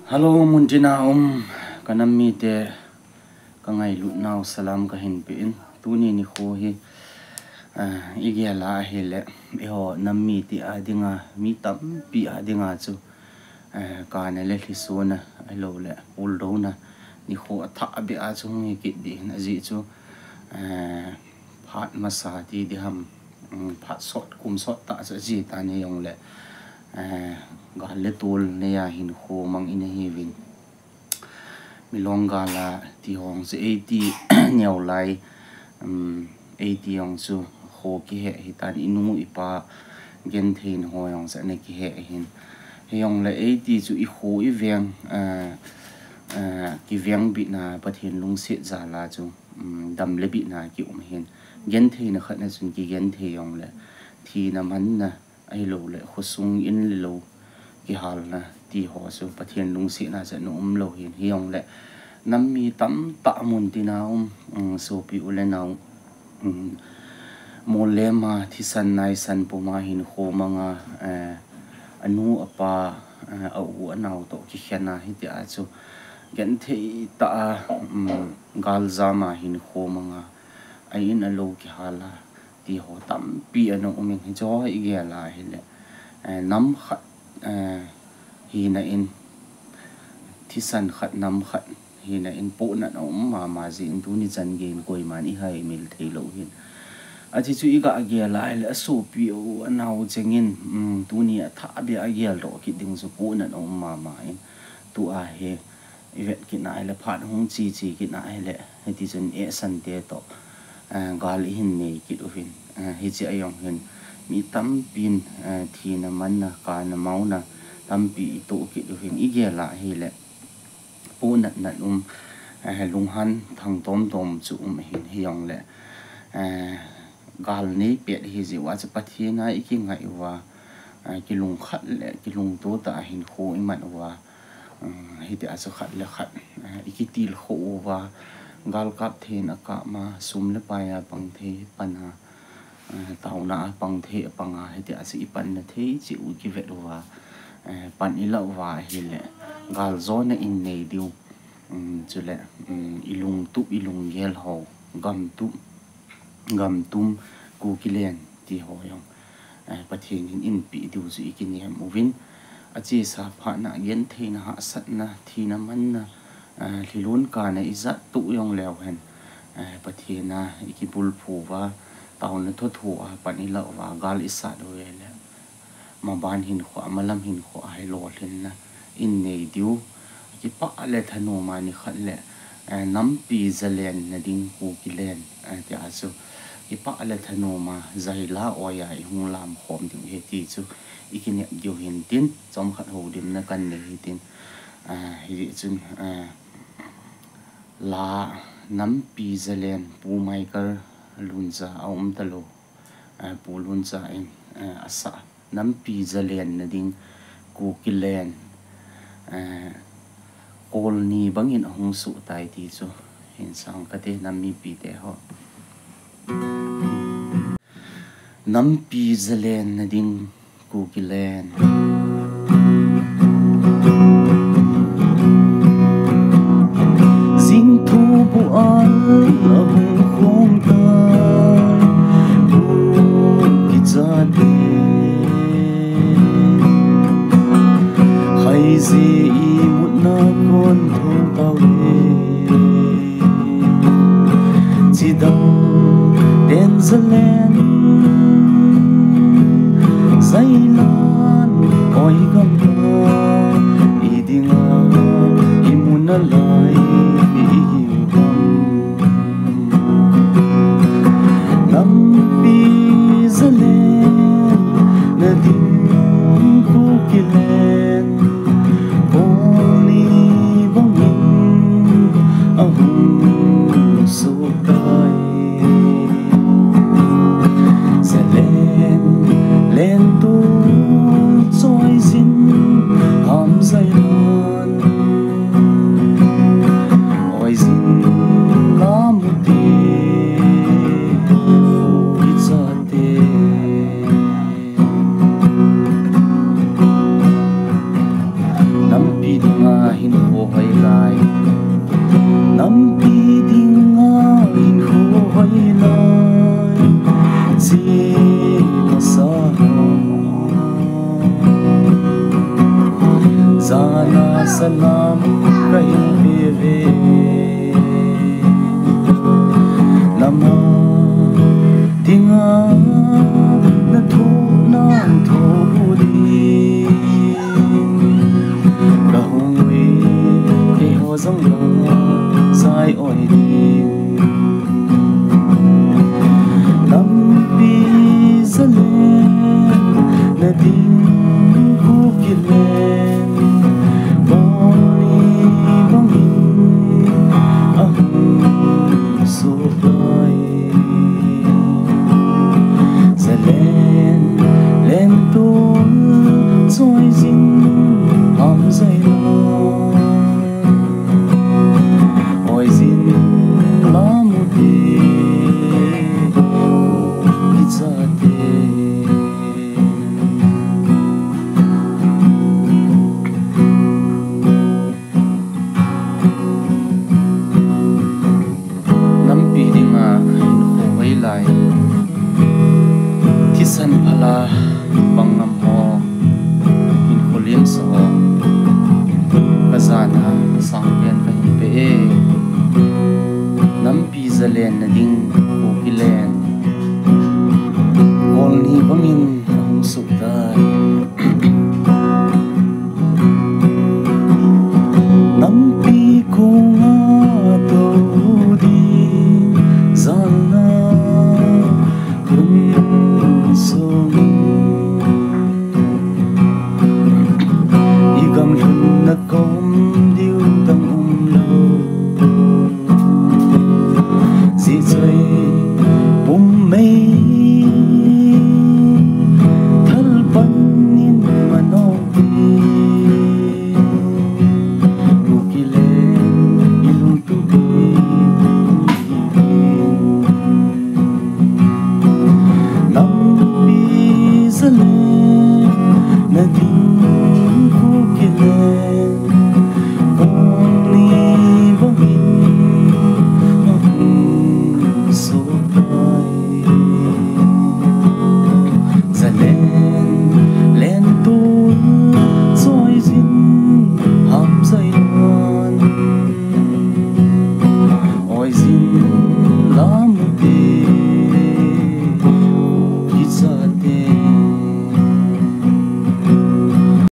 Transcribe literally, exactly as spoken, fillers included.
Hello, muntina um, ka nam mite, ka ngailutnau salam ka hin pe in. Tuni nikho hi, ah, i gel a ahile, eiho nam mite a dinga, mi tampi a dinga chu, eh, kana le lhisona, ahilou le, puldouna, nikho athah beh a chu hung hi kit ding ahin ajeh chu, eh, phat masa ti diham, um, phat sot, kum sot tah chu ajeh tan hijongle, eh, gal le tol neiya hinkho mang ina hiuvin. Milong gal a ti hong chu eighty neo lai, um, eighty hong chu kho kihe hitan, inu ipa gentheina ho jong chu ana kihe ahin. Hijongle eighty chu i kho i veng, eh, eh, kiveng bihna Pathen lungset jal a chu, um, dam le bihna kium ahin. Gentheina khat na chun kigenthei jongle thina manna, ahilou le khosung in le lou kihalna ti ho chu Pathen lungsetna chu ana um lou hin. Hijongle nam mi tamtah muntina um, um, sopi u le nao, um, mol le ma thisan naisan puma hinkho manga, eh, anu apa, eh, a u a nao toh kikhen a hitia chu genthei tah a, um, galjam a hinkho manga a in a lou kihal a ti ho tampi ana um in, hiche ho i gel a ahile, eh, nam khat, eh, hina in, thisan khat, nam khat hina in, pohnat a um mama jeh in tuni chan gei in koiman i haimil thei lou hin. Achu chu i ga gel a ahile, a sopi u a nao cheng in, um, tuni athah beh a gel doh kit ding chu pohnat a um mama in, tua hi i vet kit na ahile, phat hung che che kit na ahile, hiti chun ehsan te toh, eh, gal i hin nei kit uvin, eh, hiche a jong hin mi tampin, eh, thina manna, kana mauna tampi i toh kit uvin, i gel a ahile, pohnat nat um, eh, lunghan thang tom tom chu um ahin. Hijongle, eh, gal nei pet ahi jeh uva chu Pathen a i kingai uva, eh, kilungkhat le kilungto tah a hinkho i man uva, um, hitia chu khat le khat, eh, i kitilkhou uva, gal kap thei in a kap ma, sum le pai a pang thei pan a, eh, taona a pang thei a pang a, hitia chu i panna thei cheh u kivet uva, eh, pan i lah uva ahile, galjona in nei diu, um, chule, um, i lungtup, i lunggel ho, gamtup, gamtum, Kukiland ti ho jong, eh, Pathen in einpeh diu chu i kinem uvin. Achesa phatna, gentheina, hahsatna, thina manna, eh, lhilun kana i jat tuh jong leu hen, eh, Pathen a i kibulphu uva, taona thotho a pan i lah uva, gal i sat uve le, maban hinkho a, malam hinkho a hi lolhinna in nei diu. Kipah le thanom a nikhat le, eh, nampi jalenna ding Kukiland, eh, tia chu kipah le thanom a jaila oiya i hung lamkhom diu ahi ti chu i kinep diu hin tin, chomkhat houlimna kan nei hitin, eh, hijeh chun, eh, la nampi jalen Pu Michael Luncha a um talou, eh, Pu Luncha in, eh, asah nampi jalenna ding Kukiland, eh, kolni bangin ahung soh tai ti chu hin sang kate nam mipite ho. Nampi jalenna ding Kukiland. Jingthobu al ahung khom tai, Kuki chate. Khaije imutna kon thou tauve. Chidang ten jalen jailan oi gamta, i dinga imu nalai ihiu ham. Nampi jalenna ding Kukiland, kolni bangin ahung soh tai. Jalen lentu dinga hinkho hoi lai, nampi dinga hinkho hoi lai, che masa. Jana salam kahin pe ve. Lama dinga nathoh nathoh u din kahung e, keiho jong lo